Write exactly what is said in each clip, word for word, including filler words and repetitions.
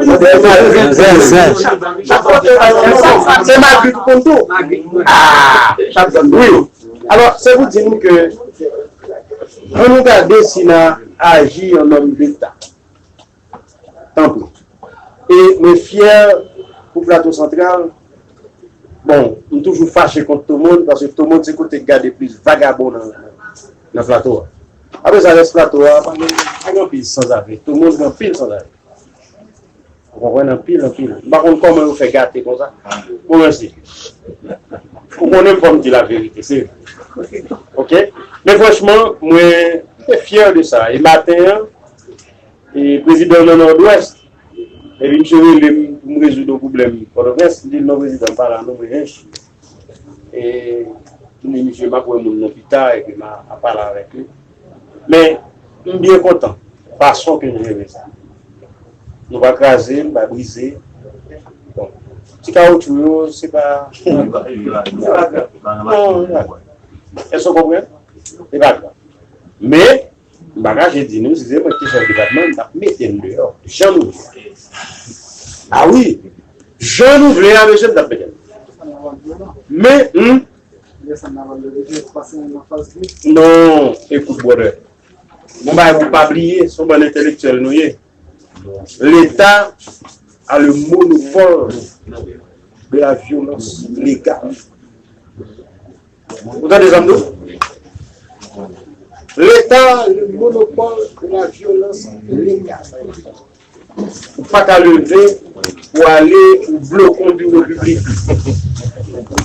Se Magritte ki konn tou. Ah, wi. Alò, se pou di nou ke ann nou gade si n a aji an nonm deta. Tanpri. E mwen fyè pou Plato Santral. Bon, m toujou fache kont Tomond, paske Tomond se kote k gade plis vagabon nan, nan Plato a. Apre sa, rès Plato a, pa gen, pa gen anpil sanzave. Tomond gen anpil sanzave. Ou konprann? Anpil, anpil. M pa konn kòman yo fè gate konsa. Bon, mèsi. Ou konnen m fò m di laverite, se vre. Oke? Men franchman, mwen te fyè de sa. E maten an, e prezidan nan Nòdwès, epi misye rele m pou m rezoud yon pwoblèm Pòtoprens, m di l, "Non, prezidan, m pa la non, mwen Hench." E m di misye, "M ap wè moun nan pita, epi m a, a pale avèk li." Men, m byen kontan fason ke n jere sa. Nou pa kraze, nou pa brize. Bon. Ti kawotchou yo, se pa. Non, non. Èske w konprann? Se pa grav. Men, m pa kache di nou, si se mwen ki te chèf depatman, m t ap mete n deyò. Jan nou vle a. A wi, jan nou vle a, mesye, m t ap mete n. Men, hmm? Non, ekout, brother. Bon, bagay pou pa bliye, se yon bann entelektyèl nou ye. L'État a le monopole de la violence légale. Ou tande sa m di w? L'État a le monopole de la violence légale. Ou pa ka leve pou ale ou bloke yon biwo piblik.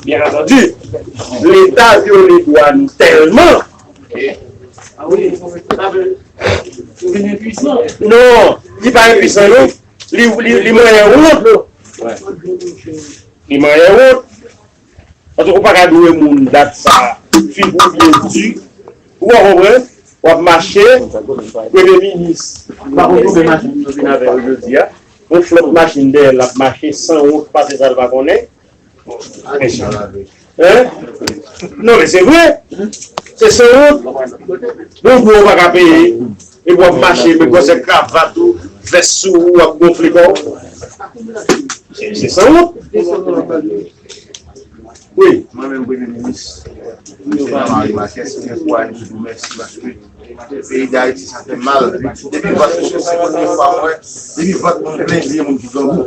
Byen antandi, Leta vyole dwa nou tèlman. Non, li pa enpwisan, non. Li, li, li manyen wont. Li manyen wont. Paske ou pa ka dwe moun dat sa, figi w byen di. Ou pa konprann? W ap mache, premye minis, m pa konn konbyen machin yo vin avè yo jodi a. Yon flòt machin dèyè l ap mache san wont pase sa l pa konnen. Hein? Non, men se vre. Se san wont. Bon, bon, ou pa ka peye. Epi w ap mache, men gwosè kravat ou, vès sou ou, w ap gonfle kò w. Se, se san wont. Wi. Mwen menm, Premye Minis, Michel Jean-Marie Marquez, m gen pou al di w mèsi paske peyi Dayiti sa fè mal. Depi vant moun, se premye fwa mwen, depi vant moun plen, bliye moun ki grangou.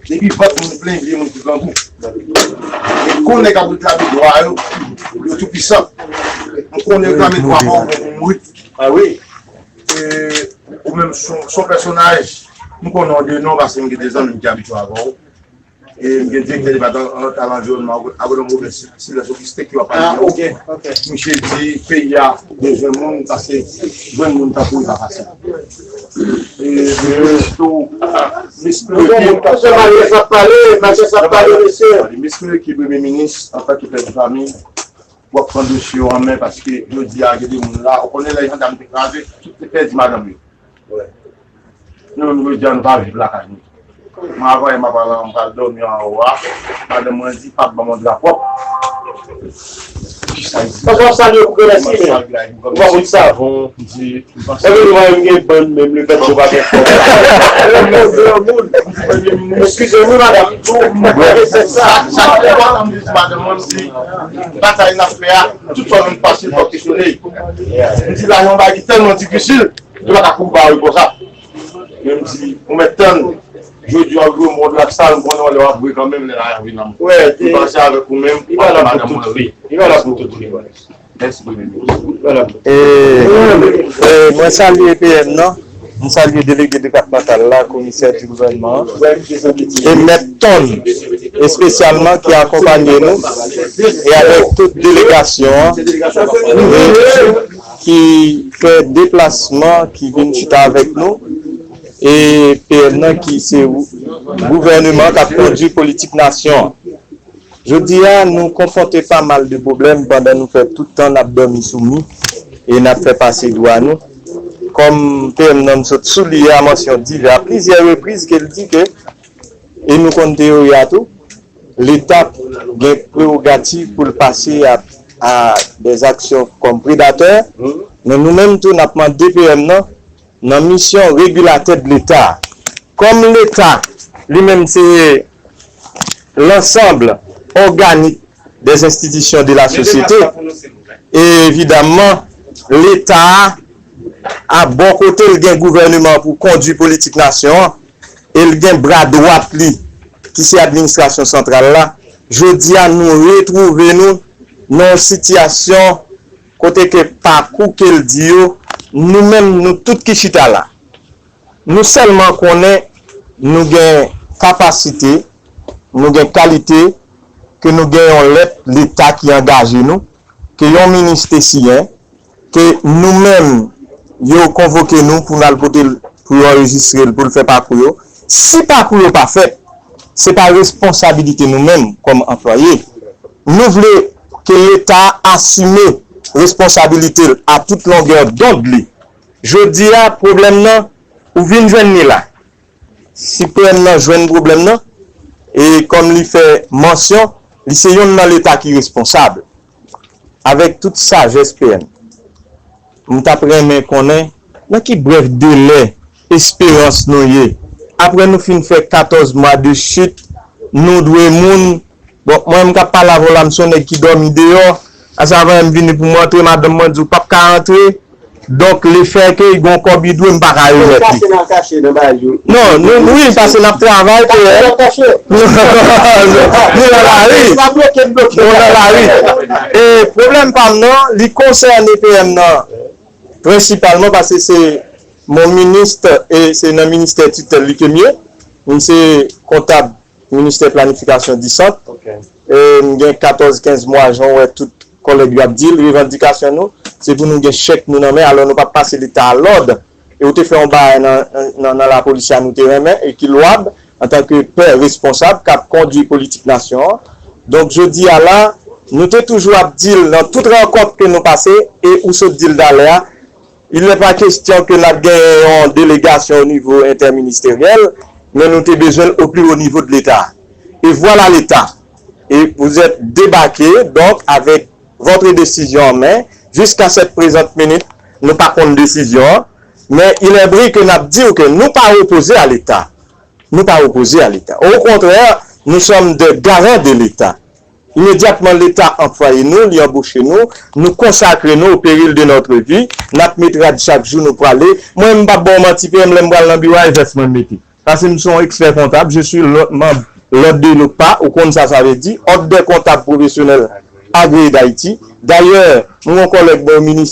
Depi vant moun plen, bliye moun ki grangou. E konnen k ap reklame dwa yo, yo toupisan. M konnen reklame dwa pa w bon pou mouri. A wi. E ou menm, son, son pèsonaj, m konnen w de non paske m gen de zanmi ki abitye avè w. E m gen direktè depatmantal anviwònman, Agronom Robert Sil-, Silvès Augustin ki w ap pale de ou. Misye di peyi a bezwen moun, paske jwenn moun tankou li pa fasil. E m felisite w, m espere ke, m espere ke Premye Minis, antanke pè de fanmi, w ap pran dosye yo an men, paske jodi a, gen de moun la, ou konnen lè jandam te kraze, tout te pèdi madanm yo. Nou menm jodi a, nou pa viv lakay nou. Mwen, avan yè, m ap al, m pral dòmi anwo a. Madanm mwen di, "Pap, ban m yon dra pwòp." Kisa l di? Paske w ap salye pou grenèsi, men ou pa pote savon. Epi nou pa menm gen bann, menm lefèt ke w pa gen kòb. Eskize m wi, madanm, m tou, m se sa. Sa, sa, sa, m di madanm mwen, m di, batay n ap fè a, tout sa nou pase, fòk te sone. M di, la, yon bagay ki tèlman difisil. Yo pa ka kouri pawòl konsa. Men m di, ou mèt tann. Jodi a, ou dwe mond la sa, m konnen w lè w ap vre kanmenm, lè la vin nan mwen. M panse avèk ou menm, m ap madanm mwen ri. Li pa la pou tout li. Mèsi, Premye Minis. E, e, mwen salye P M nan, m salye delege depatmantal la, komisè di gouvènman an, e mèt Ton, espesyalman ki akonpanye nou, e avèk tout delegasyon an, e ki fè deplasman, ki vin chita avèk nou, e P M nan ki se gouvèneman k ap kondui politik nasyon an. Jodi a, nou konfwonte pa mal de pwoblèm pandan nou fè tout tan n ap dòmi sou mi e n ap fè pase dwa nou. Kòm P M nan m sot sou li a, mansyon div a plizyè repriz ke l di ke, e nou konn teyori a tou, Leta gen prewogativ pou l pase a, a des actions kòm predatè, men nou menm tou, n ap mande P M nan, nan misyon regilatè de Leta, kòm Leta, li menm, se l'ensemble organique des institutions de la société, e evidaman, Leta a, a bò kote l gen gouvèneman pou kondui politik nasyon an, e l gen bra dwat li, ki se administrasyon santral la, jodi a nou retwouve nou nan yon sitiyasyon kote ke pakou ke l di yo, nou menm, nou tout ki chita la, nou sèlman konnen nou gen kapasite, nou gen kalite, ke nou gen yon lèt Leta ki angaje nou, ke yon minis te siyen, ke nou menm, yo konvoke nou pou n al pote l, pou yo anrejistre l, pou l fè pakou yo. Si pakou yo pa fèt, se pa responsabilite nou menm kòm anplwaye. Nou vle ke Leta asime responsabilite l a tout longè dond li. Jodi a, pwoblèm nan, ou vin jwenn li la. Si P M nan jwenn pwoblèm nan, e kòm li fè mansyon, li se yonn nan Leta ki responsab. Avèk tout sajès P M, m t ap renmen konnen nan ki brèf delè esperans nou ye. Apre nou fin fè katòz mwa de chit, nou dwe moun. Bon, mwen m k ap pale avè w la, m se yon nèg ki dòmi deyò. Asa avan m vini pou m antre, madanm mwen di w p ap ka antre. Donk, lefètke gen yon kòb li dwe m, m pa ka remèt li. Kache nan kache nan bagay yo. Non, nou, wi, paske n ap travay, P M. Kache nan kache. Nou nan lari. Nou nan lari. E pwoblèm pa m nan, li konsène P M nan. Prensipalman paske se mon minis e se nan ministè titèl li ke m ye. M se kontab ministè planifikasyon di sant. E m gen katòz kenz mwa, jan w wè tout kòlèg yo ap di l, revandikasyon nou, se pou nou gen chèk nou nan men, alò nou p ap pase Leta a lòd. E ou te fè yon bagay nan, nan, nan lapolis la nou te renmen e ki lwab antanke pè responsab k ap kondui politik nasyon an. Donk, jodi a la, nou te toujou ap di l nan tout rankont ke nou pase, e ou sot di l talè a, il n'est pas question que n ap genyen yon delegasyon o nivo entèministeryèl, men nou te bezwen l o pli wo nivo de Leta. E vwala Leta. E vous êtes débarqué, donc, avec votre décision en main. Jusqu'à cette présente minute, nou pa konn desizyon an. Men il est vrai que n ap di w ke nou pa opoze a Leta. Nou pa opoze a Leta. Au contraire, nous sommes des garants de Leta. Imedyatman, Leta anplwaye nou, li anboche nou, nou konsakre nou au péril de notre vie, n ap met rad chak jou nou prale. Mwen, m p ap ba w manti, P M, lè m pral nan biwo a, e vès mwen m mete. Paske m se yon ekspè kontab, je suis l'ordre de l'OCPA, ou konn sa sa vle di, Ordre des Comptables Professionnels Agréés d'Haïti. Dayè, m gen yon kòlèg mwen, minis